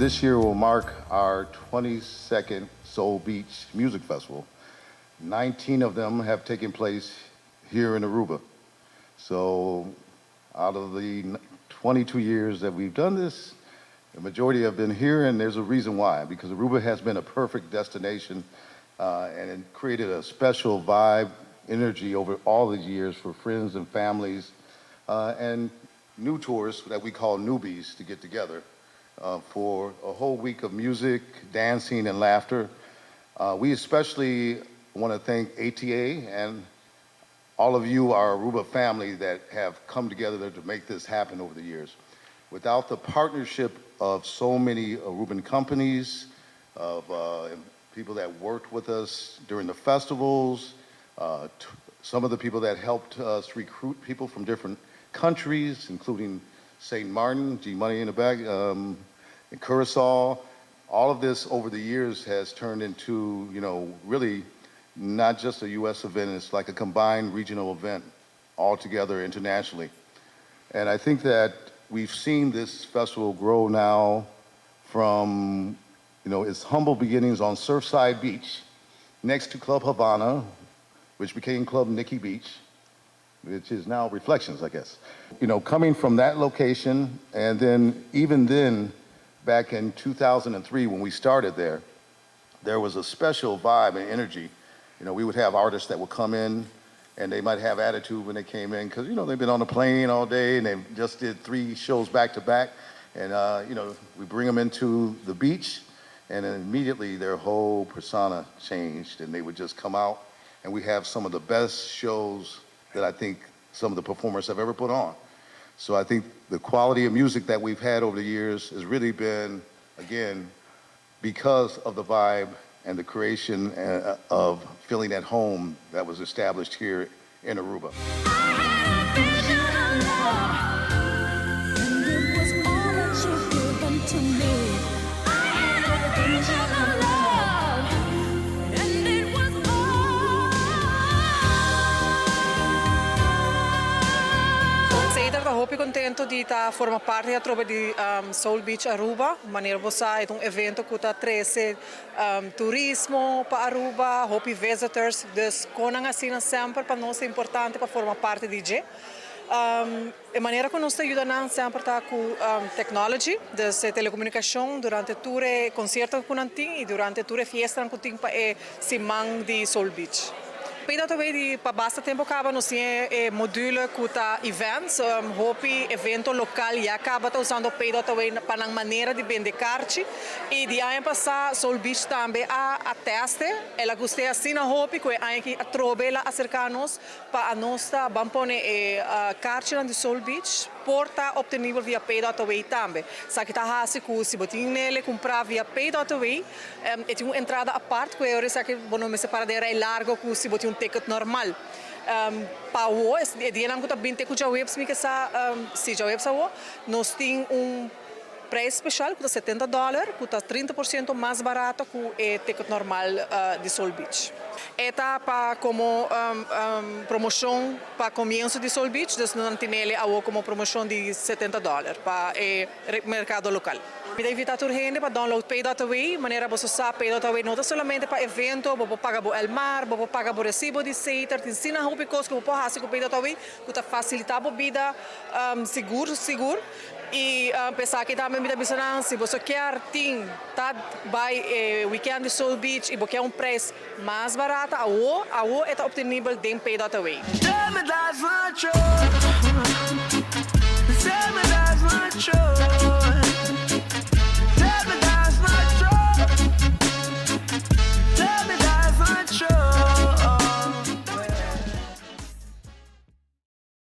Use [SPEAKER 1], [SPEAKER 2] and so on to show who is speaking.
[SPEAKER 1] This year will mark our 22nd Soul Beach Music Festival. 19 of them have taken place here in Aruba. So out of the 22 years that we've done this, the majority have been here, and there's a reason why, because Aruba has been a perfect destination and it created a special vibe, energy over all the years for friends and families and new tourists that we call newbies to get together for a whole week of music, dancing, and laughter. We especially want to thank ATA and all of you, our Aruba family, that have come together to make this happen over the years. Without the partnership of so many Aruban companies, of people that worked with us during the festivals, some of the people that helped us recruit people from different countries, including St. Martin, G Money in the back, and Curacao. All of this over the years has turned into really not just a U.S. event, it's like a combined regional event all together internationally. And I think that we've seen this festival grow now from its humble beginnings on Surfside Beach next to Club Havana, which became Club Nikki Beach, which is now Reflections, I guess. Coming from that location, and then even then, back in 2003 when we started there, there was a special vibe and energy. We would have artists that would come in and they might have attitude when they came in because they've been on the plane all day and they just did three shows back to back. And we bring them into the beach and then immediately their whole persona changed and they would just come out and we have some of the best shows that I think some of the performers have ever put on. So I think the quality of music that we've had over the years has really been, again, because of the vibe and the creation of feeling at home that was established here in Aruba.
[SPEAKER 2] I had a vision of love, and it was all that you've given to me. I had a vision of love, and it was all.
[SPEAKER 3] Setar ta hopi contento di ta forma parti atrobe di Soul Beach Aruba. Manera bo sa, e un evento cu ta trece turismo pa Aruba, hopi visitors, dus con asina semper pa nos ta importante pa forma parti di dje. E manera cu nos ta yuda semper ta cu technology, dus telecomunicacion durante tur concierto cu nan tin y durante tur fiesta cu tin pa e siman di Soul Beach. Pay tambe di pa basta tempo caba nos tin e module cu ta events, hopi evento local ya caba ta usando Pay pa nan manera di bende kaarchi y di aña pasa Soul Beach tambe a test e, el a gusta asina hopi cu aki atrobe el a acerca nos pa nos ta ban pone e kaarchi di Soul Beach por ta obtenibel via Pay.away tambe. Esaki ta hasi cu si bo tin ele cumpra via Pay.away, e tin un entrada apart cu e sa cu bo no mester para den rij largo cu si bo tin un ticket normal. Pa o e dia nan cu ta 20 cu diahuebs mi sa si diahuebs awo, nos tin un prijs special cu ta 70 dollar, cu ta 30% mas barata cu e ticket normal di Soul Beach. E ta pa como promocion pa comienso di Soul Beach, dus nan tin awo como promocion di 70 dollar pa e mercado local. Mi ta invita tur hende pa download Pay.away, manera bo sa Pay.away no ta solamente pa evento, bo paga bo Elmar, bo paga bo recibo di Setar, tin asina hopi cos cu bo por haci cu Pay.away, cu ta facilita bo bida sigur, sigur. Y pensa cu tambe mi ta bisa si bo kier tin ta bay weekend di Soul Beach y bo kier un prijs mas barata, awo, awo ta obtenibel den Pay.away.
[SPEAKER 2] Tell me that's not true.